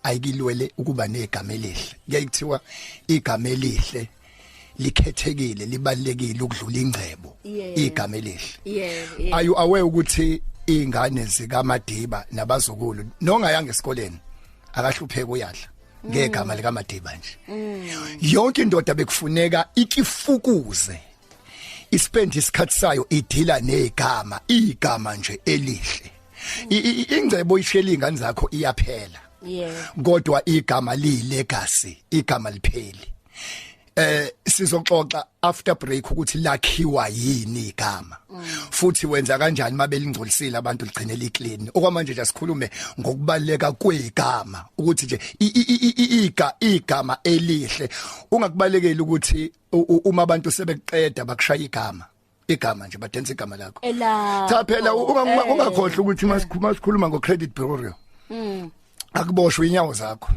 Ayikilwele ukuba negama elihle. Kuyaye kuthiwa igama elihle likhethekile, libalekile ukudlula ingcebo. Igama elihle. Yebo. Are you aware ukuthi ingane zikaMadiba nabazukulu nongayanga esikoleni akahlupheka, uyadla ngegama likaMadiba nje? Yonke indoda bekufuneka ikifukuze, ispend isikhathi sayo idila negama, igama nje elihle. Ingcebo ishela ingane zakho iyaphela, kodwa igama liyi legacy, igama lipheli. Sizoxoxa after break ukuthi lakhiwa yini igama, futhi wenza kanjani mabelingcolisile abantu ligcine liclean. Okwamanje nje asikhulume ngokubaleka kwegama, ukuthi nje igama elihle ungakubalekeli, ukuthi uma abantu sebekuqeda bakushaya igama, igama nje badensa igama lakho. Elakho. Cha phela, ungakhohlwa ukuthi masikhuluma ngo credit bureau, akuboshwe inyawo zakho,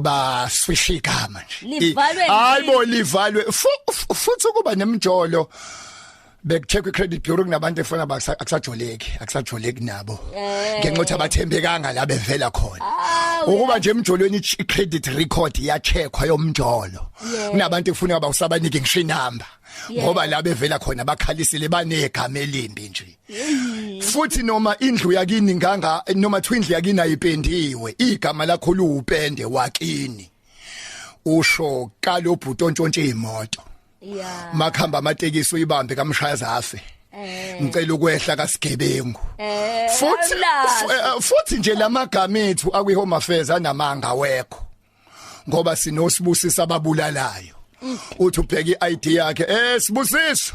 baswisha igama nje. Livalwe nje. Hayibo, livalwe. Futhi ukuba nemjolo bekucheck i-credit bureau, kunabantu efuna akusajoleki, akusajoleki nabo ngenxa yokuthi abathembekanga la bevela khona. Ukuba nje emjolweni, i-credit record iyacheckwa yomjolo. Kunabantu efuna bawusabanike ngisho inamba ngoba la bevela khona bakhalisile, banegama elimbi nje. Futhi noma indlu yakini nganga, noma thiwa indlu yakini ayipendiwe, igama lakho luwupende wakini. Usho kalobhuti ontshontshe imoto, makhamba amatekisi uyibambe kamshaya zafe, ngicela ukwehla kasigebengu. Futhi Awulazi. Futhi nje lamagama ethu akwi Home Affairs anamanga wekho, ngoba sinosibusisa ababulalayo. Uthi ubheka iID yakhe, "Sibusiso,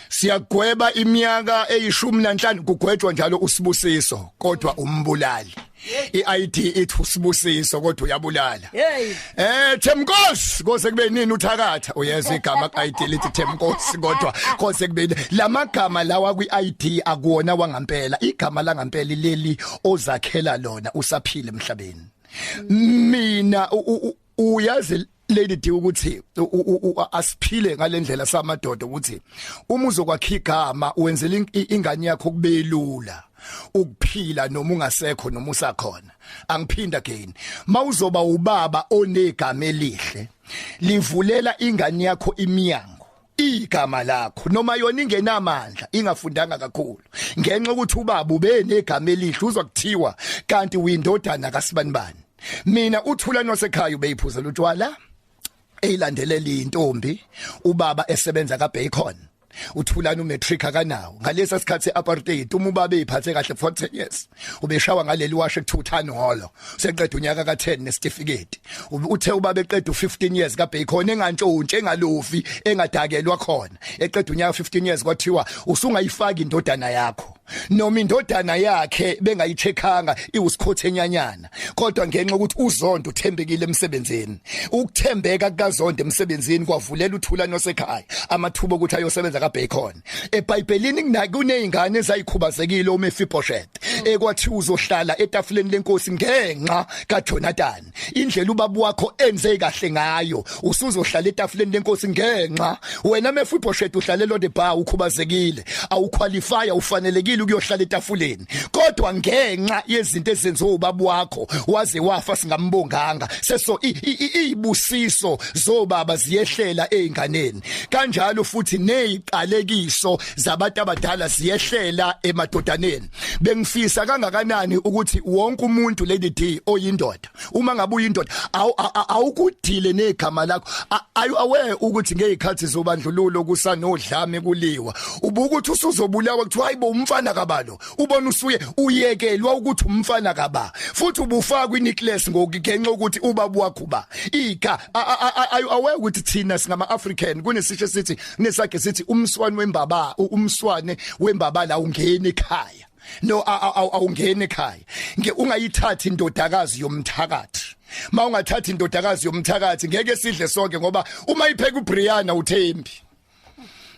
siyagweba iminyaka eyi-15." Kugwetshwa njalo uSibusiso, kodwa umbulali. iID ithi uSibusiso, kodwa uyabulala. Hey. Themkosi, kose kube nini uthakatha? Uyezwa, igama ku-ID lithi Themkosi, kodwa kose kube lamagama lawa kwi-ID akuwona wangampela. Igama langampela leli ozakhela lona usaphila emhlabeni. Mina uyazi, Lady D, ukuthi asiphile ngalendlela samadoda, ukuthi uma uzokwakha igama wenzela ingane yakho kubelula ukuphila noma ungasekho noma usakhona. Angiphinda again, mawuzoba ubaba onegama elihle, livulela ingane yakho iminyango igama lakho, noma yona ingenamandla, ingafundanga kakhulu. Ngenxa ukuthi ubaba ube negama elihle, uzwa kuthiwa kanti uyindodana kaSibanibani. Mina uThulani wasekhaya ubeyiphuzela utshwala, eyilandelela intombi, ubaba esebenza kaBacon. uThulani umatric akanawo. Ngalesa sikhathi apartheid, uma ubaba eziphathe kahle for 10 years, ubeshawa ngaleli washe kuthiwa holo seqeda unyaka ka10 nesitifiketi. Uthe ubaba eqeda u15 years kaBacon, engantshontshi, engalofi, engadakelwa khona, eqeda unyaka 15 years, kwathiwa usungayifaki indodana yakho. Noma indodana yakhe bengayicheckanga iwusikhothe enyanyana, kodwa ngenxa ukuthi uZondo uthembekile emsebenzini, ukuthembeka kukaZondo emsebenzini kwavulela uThulani osekhaya amathuba ukuthi ayosebenza kaBacon. EBhayibhelini kunezingane ezayikhubazekile, uMephibosheth, ekwathi uzohlala etafuleni lenkosi ngenxa kaJonathan. Indlela ubaba wakho enze kahle ngayo, usuzohlala etafuleni lenkosi ngenxa wena Mephibosheth uhlale Lodebar, ukhubazekile, awuqualify, ufanelekile ukuyohlala etafuleni, kodwa ngenxa yezinto ezenziwe ubaba wakho waze wafa singambonganga. Seso izibusiso zobaba ziyehlela einganeni kanjalo, futhi neziqalekiso zabantu abadala ziyehlela emadodaneni. Bengifisa kangakanani ukuthi wonke umuntu, Lady D, oyindoda, uma ngabe uyindoda, awukudile negama lakho. Are you aware ukuthi ngezikhathi zobandlululo kusanodlame, kuliwa, ubukuthi usuzobulawa, kuthiwa hayibo, umfana kabalo? Ubona usuye uyekelwa ukuthi umfana kaba, futhi ubufaka iNicklaus ngokungenxa ukuthi ubaba wakho ba ika. Are you aware ukuthi thina singama African kunesisho sithi, kunesakhe sithi umswane wembaba, umswane wembabala ungena ekhaya? No, awungeni ekhaya. Nge ungayithathi indodakazi yomthakathi. Mawungathathi indodakazi yomthakathi, ngeke sidle sonke, ngoba uma ipheka uBriana uthembi.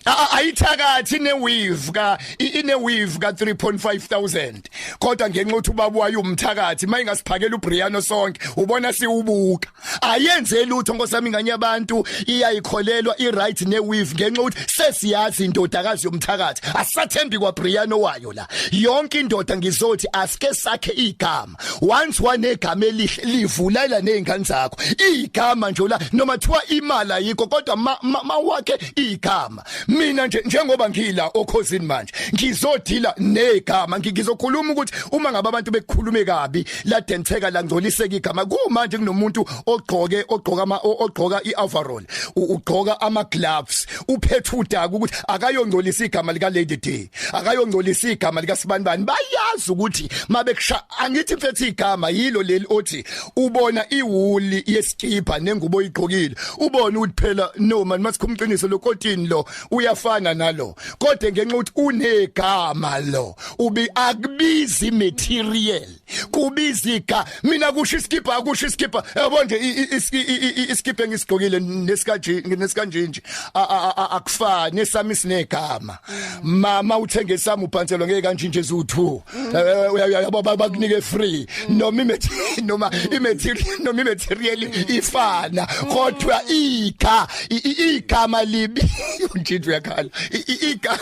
Ayithakathi ine weave ka ine weave ka 3.5 thousand, kodwa ngenxa ukuthi ubaba wayo umthakathi, mayingasiphakela uBriano sonke ubona siwubuka, ayenze lutho. Nkosami, ingane yabantu iyayikholelwa i right ne weave ngenxa ukuthi sesiyazi indodakazi yomthakathi, asathembi kwaBriano wayo la. Yonke indoda ngizothi asike sakhe igama. Once wanegama elihle, livulela nezingane zakho igama nje la, noma thiwa imali ayikho, kodwa ma wakhe igama. Mina nje njengoba ngila okhosini manje, ngizodila negama. Ngizokhuluma ukuthi uma ngabe abantu bekukhulume kabi, la dentheka, langcoliseka igama. Kumanje kunomuntu ogqoke ogqoka ama ogqoka ioverall, ugqoka ama gloves, uphethe udaka ukuthi akayongcolisa igama lika Lady D, akayongcolisa igama lika Sibanibani. Bayazi ukuthi mabekusha. Angithi mfethu, igama yilo leli othi ubona iwuli yesikipa nengubo oyigqokile, ubona ukuthi phela no man, masikhuluma iqiniso, lo kotini lo uyafana nalo, kodwa ngenxa ukuthi unegama lo ubi akubizi material, kubiza iga. Mina kusho iskipa, akusho iskipa, yabo nje, iskipa engisigqokile nesikaji nesikanjinji akufani. Esami sinegama. Mama uthenge sami, ubhanselwa ngeke kanjinji ezu2, yabo, bakunike free, noma imaterial ifana, kodwa igama libi. Unjinji uyakhala. Iga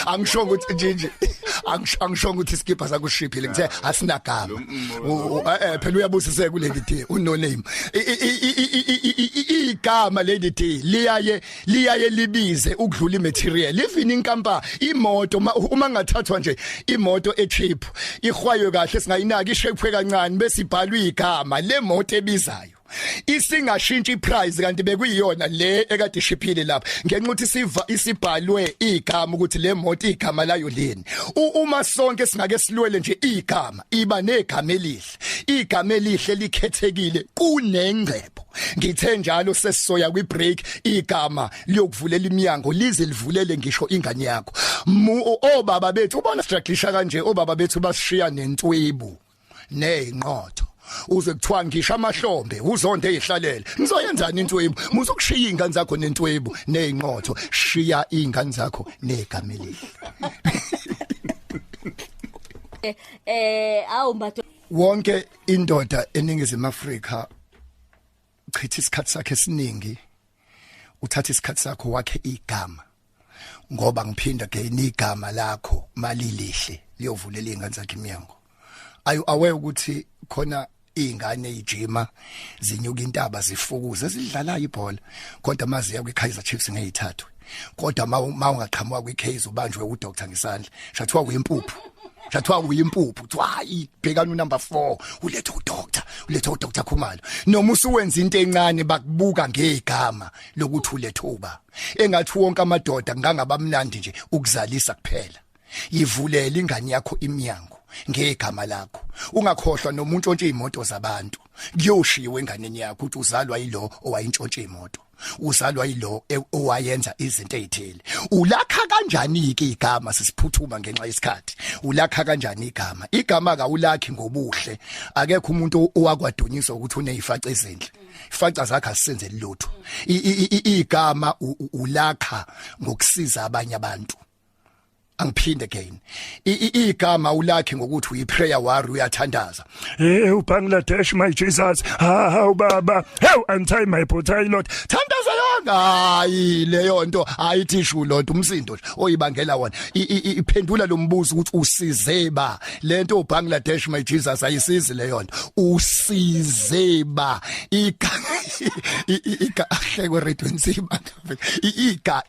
angisho ukuthi njinji, angisho ukuthi iskipa sakushiphile, ngithe asinagama. Phela uyabusiseka kuleli D, uno name. Igama Lady D liyaye libize ukudlula imaterial, even inkampa imoto. Uma ngathathwa nje imoto echeap, ihwaywe kahle, singayinaki, ishape kancane, bese ibhalwe igama le moto ebizayo, isingashintsha iprice, kanti bekuyiyona le ekade ishiphile lapha, ngenxa ukuthi siva isibhalwe igama ukuthi le moto igama layo leni. Uma sonke singake silwele nje igama, iba negama elihle. Igama elihle likhethekile kunengcebo. Ngithe njalo sesisoya kwi break, igama liyokuvulela iminyango, lize livulele ngisho ingane yakho. Obaba bethu, ubona strugglisha kanje, obaba bethu basishiya nentwebu nezinqotho, uze kuthiwa ngisho amahlombe uzonde ezihlalele. Ngizoyenzani intwebu? Muzokushiya izingane zakho nentwebu nezinqotho, shiya izingane zakho negama elihle. Awu mbatho. Wonke indoda eningizimu Afrika chitha isikhathi sakhe esiningi, uthatha isikhathi sakho wakhe igama, ngoba ngiphinda again, igama lakho malilihle liyovulela izingane zakhe iminyango. Ayu aware ukuthi khona izingane ejima zinyuka intaba, zifukuze, zidlala ibhola, kodwa maziya kwiKaizer Chiefs ngeyithathwe, kodwa ma ungaqhamuka kwiKaizer ubanjwe uDr ngesandla, shathiwa uyimpuphu, shathiwa uyimpuphu, kuthiwa hayi, bhekana unumber 4, ulethe uDr, ulethe uDr Khumalo. Noma usuwenza into encane, bakubuka ngegama lokuthi ulethe uba. Engathi wonke amadoda ngangabamnandi nje ukuzalisa kuphela. Yivulela ingane yakho iminyango ngegama lakho. Ungakhohlwa nomuntu ontshontshe imoto zabantu, kuyoshiwa enganeni yakho ukuthi uzalwa yilo owayintshontshe imoto, uzalwa yilo owayenza izinto ezithile. Ulakha kanjani ke igama? Sisiphuthuma ngenxa yesikhathi. Ulakha kanjani igama? Igama kawulakhi ngobuhle. Akekho umuntu owakwadunyiswa ukuthi unezifaca ezinhle, ifaca zakhe asisenzeli lutho. Igama ulakha ngokusiza abanye abantu. Angiphinde again, igama ulakhe ngokuthi uyi prayer warrior, uyathandaza. Hey, uBangladesh, my Jesus. Ha ha, ubaba. Hey, untie my bow, Lord. Thandaza yonke, hayi leyo nto ayithi shu lonto, umsindo nje oyibangela wona. Iphendula lo mbuzo ukuthi usize ba lento uBangladesh my Jesus, ayisizi leyo nto. Usize ba ika hlekwe radio nsima.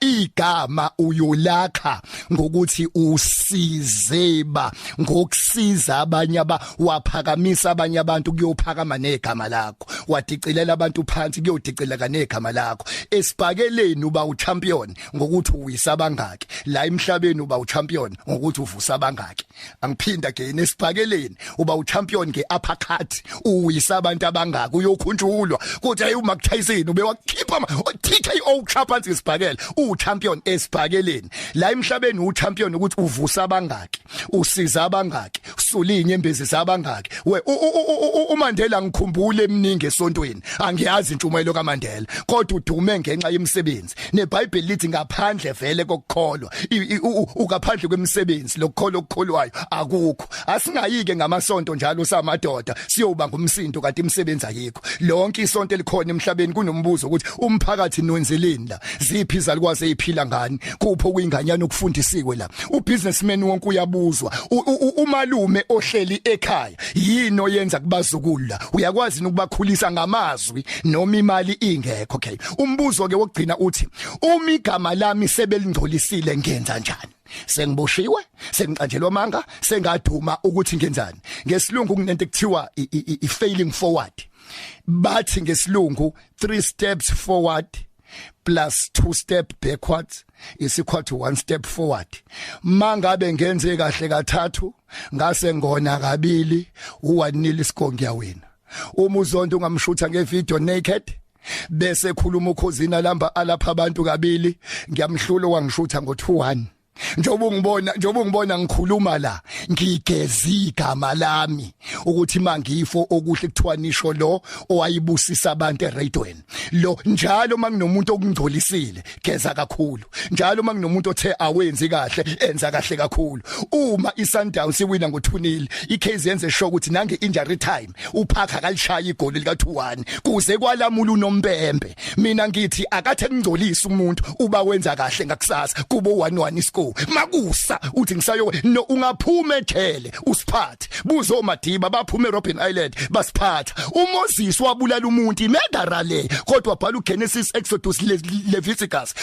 Igama uyolakha ngokuthi usize ba, ngokusiza abanye, aba waphakamisa abanye abantu, kuyophakama negama lakho. Wadicilela abantu phansi, kuyodicileka negama lakho. Esibhakeleni uba uchampion ngokuthi uwisa abangaki, la emhlabeni uba uchampion ngokuthi uvusa abangaki. Angiphinda again, esibhakeleni uba uchampion ngeuppercut, uwisa abantu abangaki, uyokhunjulwa kuthi hey, uMike Tyson ubewakhipha TKO phansi ngesibhakela, uchampion esibhakeleni. La emhlabeni uchampion ukuthi uvusa abangaki, usiza abangaki. Wasula inyembezi zabangaki we uMandela? Ngikhumbule eminingi esontweni, angiyazi intshumayelo kaMandela, kodwa udume ngenxa yemisebenzi. NeBhayibheli lithi ngaphandle vele kokukholwa, ukaphandle kwemisebenzi, lokukholwa okukholwayo akukho. Asingayike ngamasonto njalo samadoda siyoba ngumsindo kanti imisebenzi ayikho. Lonke isonto elikhona emhlabeni kunombuzo ukuthi umphakathi nwenzeleni la, ziphi izalukwazi eziphila ngani, kupho kuyinganyana okufundisiwe la. Ubusinessman wonke uyabuzwa, umalume ohleli ekhaya, yini oyenza kubazukulu la, uyakwazi ukubakhulisa ngamazwi noma imali ingekho? Okay, umbuzo ke wokugcina uthi, uma igama lami sebelingcolisile, ngenza njani? Sengiboshiwe, sengiqanjelwa amanga, sengaduma ukuthi ngenzani? Ngesilungu kunento ekuthiwa i failing forward. Bathi ngesilungu 3 steps forward plus 2 step backwards is equal to 1 step forward. Mangabe ngenze kahle kathathu ngase ngona kabili, u1-0 iscore, ngiyawina. Uma uZondo ungamshutha ngevideo naked bese khuluma ukhosina lamba alapha abantu kabili, ngiyamhlula wangishutha ngo2-1. Njengoba ungibona ngikhuluma la, ngigeza igama lami ukuthi mangifo okuhle kuthiwa nisho lo owayibusisa abantu eradweni lo. Njalo mangunomuntu okungcolisile, geza kakhulu. Njalo mangunomuntu othe awenzi kahle, enza kahle kakhulu. Uma iSundowns iwina ngo2-0, iKZN yenze sure ukuthi nange injury time uParker kalishaya igoli lika 2-1 kuze kwalamula unompembe. Mina ngithi akathe kungcolisa umuntu uba wenza kahle ngakusasa kubo 1-1 iscore, makusa uthi ngisayo no, ungaphuma ejele usiphathe. Buzo Madiba baphuma eRobben Island basiphatha. uMoses wabulala umuntu, imurderer le, kodwa bhala uGenesis, Exodus, Leviticus.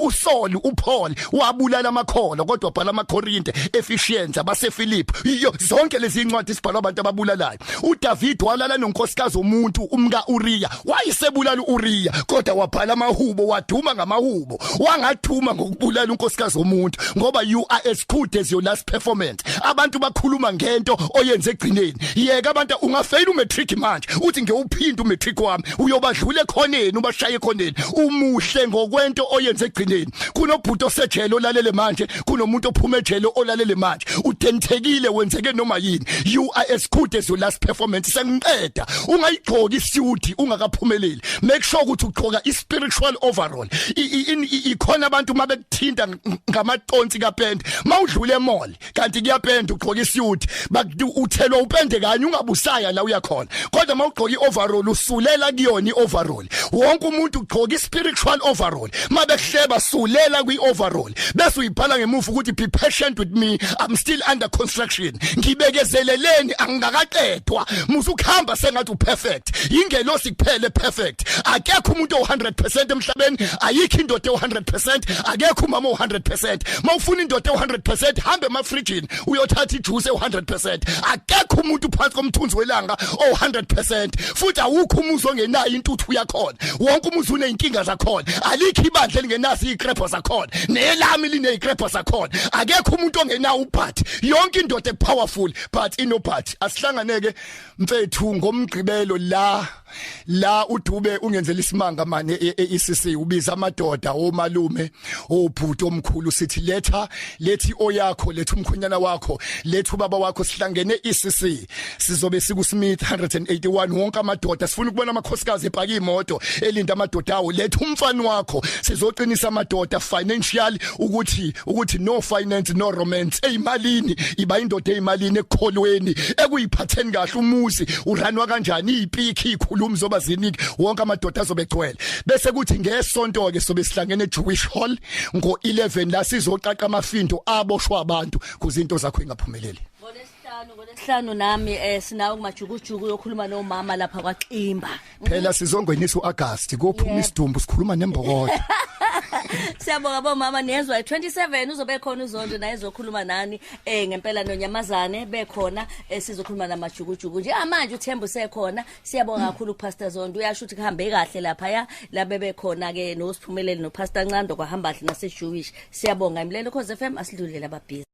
uSaul, uPaul wabulala amakholwa, kodwa bhala amaKorinte, Ephesians, abasePhilip, iyo zonke lezi incwadi sibhalwa abantu ababulalayo. uDavid walala nonkosikazi womuntu, umka Uriya, wayesebulala uUriya, kodwa wabhala amahubo, waduma ngamahubo, wangathuma ngokubulala unkosikazi womuntu, ngoba you are as good as your last performance. Abantu bakhuluma ngento oyenze egcineni. Yeka abantu, ungafeyila umatric manje uthi ngiyowuphinda umatric wami, uyobadlula ekhoneni, ubashaye ekhoneni. Umuhle ngokwento oyenze egcineni. Kunobhuti osejele olalele manje, kunomuntu ophuma ejele olalele manje, udenthekile, wenzeke noma yini, you are as good as your last performance. Sengiqeda, ungayigqoki isuit ungakaphumeleli. Make sure ukuthi ugqoka i spiritual overall. Ikhona abantu mabekuthinta ngamaconsi kapende mawudlula emall kanti kuyapenda, ugqoka isuit, uthelwa upende kanye ungabusaya la uyakhona. Kodwa mawugqoka ioverall, usulela kuyona ioverall. Wonke umuntu ugqoka ispiritual overall. Mabekuhleba, sulela kwi-overall bese uyibhala ngemuva ukuthi, "Be patient with me, I'm still under construction, ngibekezeleleni, angingakaqedwa." Musukuhamba sengathi uperfect. Ingelosi kuphela perfect. Akekho umuntu o100% emhlabeni, ayikho indoda e100%, akekho umama o100%. Mawufuna indoda e100%, hamba emafrijini uyothatha ijuice e100%. Akekho umuntu phansi komthunzi welanga o100%, futhi awukho umuzi ongenayo intuthu yakhona. Wonke umuzi uneyinkinga zakhona. Alikho ibandla elingenazo izikrepho zakhona, nelami linezikrepho zakhona. Akekho umuntu ongenawo ubhathi. Yonke indoda epowerful but inobhathi. Asihlanganeke mfethu ngomgqibelo la uDube ungenzela isimanga manje e-ECC, ubiza amadoda, omalume, obhuti omkhulu, sithi letha, lethi oyakho, letha umkhonyana wakho, letha ubaba wakho, sihlangene ECC. Sizobe siku Smith 181. Wonke amadoda, sifuna ukubona amakhosikazi epaka imoto elinda amadoda awo. Letha umfana wakho, sizoqinisa amadoda financial, ukuthi no finance, no romance. Eyimalini, iba indoda eyimalini, ekukholweni, ekuyiphatheni kahle, umuzi uranwa kanjani, ipiki ikhulumi zoba ziningi, wonke amadoda azobe egcwele. Bese kuthi ngesonto ke sobe sihlangene eJewish Hall ngo11, la sizoqaqa amafindo aboshwa abantu kuze into zakho ingaphumeleli. NgoLesihlanu nami sinawo kumajukujuku yokhuluma nomama lapha kwaXimba. Phela sizongenisa uAugust, kophuma isidumbu, sikhuluma nembokodo. Siyabonga bomama, niyezwa, 27 uzobe khona uZondo naye ezokhuluma nani ngempela nonyamazane bekhona, sizokhuluma namajukujuku nje manje uThemba usekhona. Siyabonga kakhulu uPastor Zondo, uyasho ukuthi kuhambe kahle lapha ya la bebekhona ke noSiphumelele noPastor Ncando, kwahamba kahle nase Jewish. Siyabonga imlelo Khoze FM, asidlulele ababhizi.